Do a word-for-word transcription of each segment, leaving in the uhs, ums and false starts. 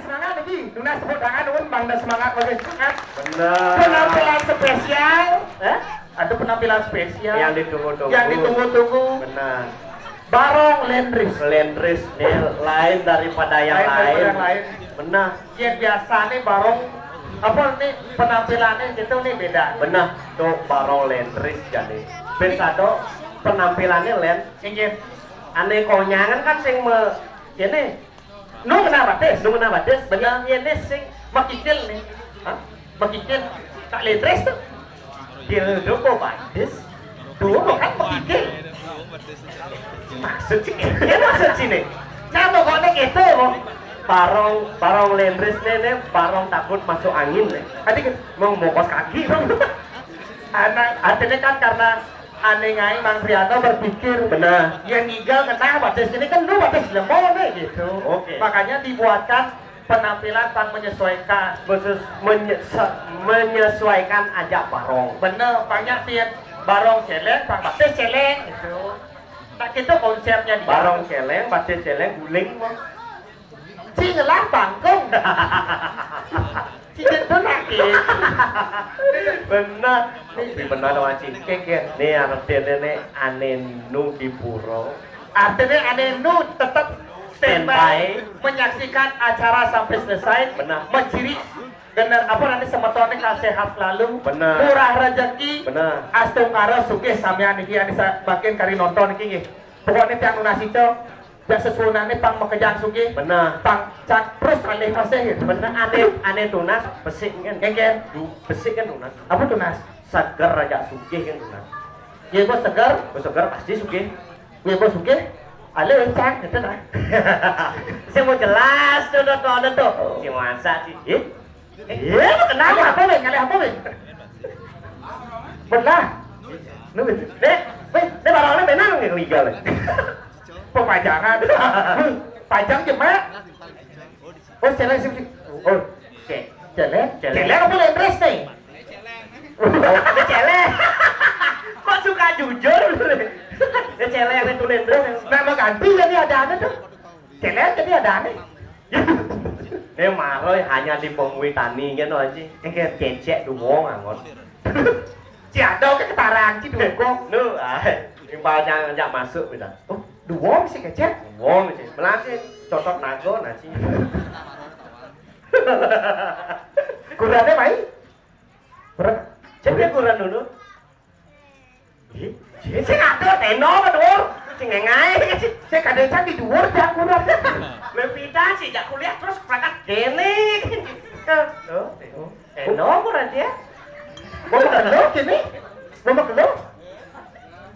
Semangat lagi. Nunas tepuk tangan, nuhun, bangda semangat, bagi semangat. Benar. Penampilan spesial. Eh? Ada penampilan spesial. Yang ditunggu-tunggu. Yang ditunggu-tunggu. Benar. Barong Lendris. Lendris nih lain daripada yang Lain daripada lain. Yang lain. Benar. Yang biasa nih barong apa nih penampilannya gitu nih beda. Benar. Tuh Barong Lendris jadi. Besado penampilannya Len. Inggih. Aneh konyangan kan sing me ini Nu kenapa tes? Nu kenapa tes? Benar. Ini sing Makikil nih. Hah? Makikil. Tak Lendris tuh. Dildo kok batis? Dulu kan makikil. Maksud sih, ini maksud sini. Nah pokoknya gitu. Barong, barong Lendris nih, nih barong takut masuk angin nih. Tadi kan Mau mokos kaki bang. anak artinya kan karena aneh ngai Mang Prianto berpikir Benar. Yang ngigal kenapa tes ini kan lu batis lemon nih gitu. Oke. Makanya dibuatkan penampilan pang menyesuaikan. Khusus menye- menyesuaikan aja barong. Bener, pangnya tiap barong celeng, pang batis celeng gitu. Tak gitu konsepnya dia. Barong celeng, batis celeng, guling mah. Cing lah bangkung. Cing itu nanti. Benar. Tapi benar dong Aci. Kengken. Nih artinya nih aneh nu di pura. Artinya aneh nu tetap standby menyaksikan acara sampai selesai. Benar. Menciri bener apa nanti semetonnya kan sehat selalu. Benar. Murah rezeki. Benar. Astungkara sugih samian niki yang bisa makin kari nonton niki nggih. Pokoknya tiang nunas itu ya sesuunannya pang makejang sugih. Benar. Pang cak terus alih masih gitu. Benar aneh aneh tunas besik kan. Kengken. Du besik kan tunas. Apa tunas? Seger aja sugih kan tunas. Ya bos segar. Bos seger pasti sugih. Ya bos sugih. Alih cak gitu nah. Saya mau jelas tuh tuh tuh tuh. Si masa sih. Ih. Iya, lu kenapa? Apa weh? Ngalih apa weh? Belah. Lu gitu. Deh, weh, ini barangnya benar nggak legal ya? Pemajangan. Pajang cuma. Oh, celeng sih. Oh, cek. Celeng. Celeng. Celeng apa Lendris nih? Oh, ada celeng. Kok suka jujur? Ya celeng itu Lendris. Nama ganti jadi ada aneh tuh. Celeng jadi ada aneh. Ini maroy hanya di pemui tani kan aja. Yang kayak cecek duwong angon. Ci ada ke ketarang ci dukung. Nu, ah, timpalnya ngajak masuk kita. Oh, Duwong sih kecek. Wong sih, melati cocok nago nasi. Kurane mai. Kurang. Jadi kurang dulu. Ih, sing ada teno apa dhuwur? Sing ngengai. Sing ada cak di dhuwur cak kurang. Lho pita sih jak kuliah terus berangkat kene. Loh, teno kurang dia. Mau makan lo kene? Mau makan lo?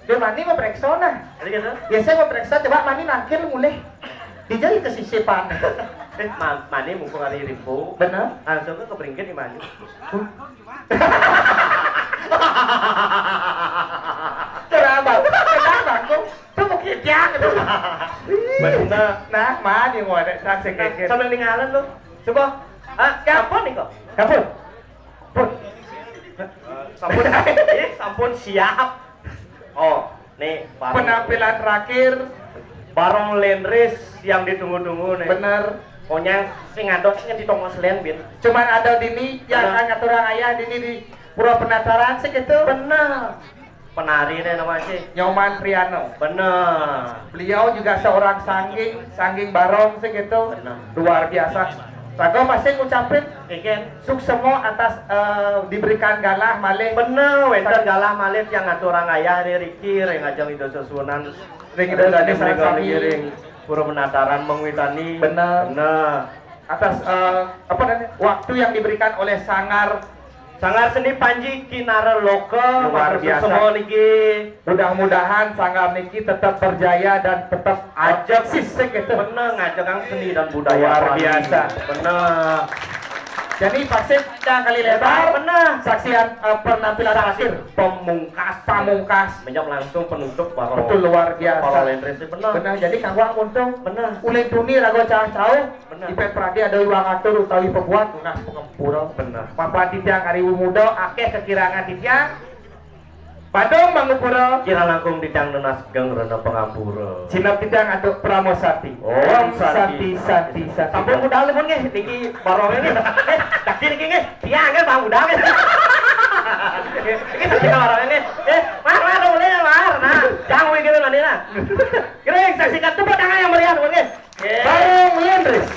Dia mani mau periksa nah. Jadi gitu. Ya saya mau periksa coba mani nangkil mulai. Dijadi kesisipan. Eh, ma- mani mumpung hari ribu. Benar? Langsung ke keberingkit di mani. Kenapa? Kenapa kok? Itu mau kerja gitu. Benar. Nah, mana yang mau ada saksi kekir. Sambil ningalan lu. Coba. Ah, siapa nih kok? Kapun. Pun. Sampun, eh, sampun siap. Oh, nih barong, Penampilan terakhir barong Lendris yang ditunggu-tunggu nih. bener. Pokoknya sing ada sing di tongos Len bin. Cuman ada dini yang Bener. akan ngaturang ayah dini di Pura Penataran sih gitu. Benar. Penari nih nama sih. Nyoman Priano. Benar. Beliau juga seorang sangging, sangging barong sih gitu. Benar. Luar biasa. Raga masih ngucapin Keken. suksemo atas eh, diberikan galah malih. Bener, wenten galah malih yang ngaturang ayah ri Riki ring ajeng Ida Sesuunan. Ring Ida Dané sareng sami. Ring Pura Penataran mengwitani. Bener. Bener. Atas eh, apa namanya waktu yang diberikan oleh Sanggar Sanggar Seni Panji Kinara Loka Luar matur biasa. Semua niki. Mudah-mudahan Sanggar niki tetap berjaya dan tetap Ajak eksis gitu. Bener ngajak kang seni dan budaya Luar Bali. Biasa. Bener. Jadi vaksin yang kali lebar Bener. Saksian eh, penampilan akhir Pemungkas. Pamungkas. Menjawab langsung penutup barong. Betul luar biasa. Para Lendris bener. Benar, jadi kawang untung Bener. Ulih tuni raga cauh-cauh Bener. Ipet pradi ada iwang atur utawi pebuat tunas pengempura. Bener. Papan titiang ari wumuda akeh kekirangan titiang. Padung mangupura. Kirang langkung titiang nunas geng rena pangampura. Jinep titiang Atuh Pramosati. Om Santi, Santi, Santi. Sampun budal pun nggih niki barong ini. Eh, tadi niki nggih tiang kan bang budal nggih. Niki tadi barong ini. Eh, mar mar boleh mar. Nah, jangan wigil mani lah. Kira saksikan tepuk tangan yang meriah pun nggih. Barong Lendris.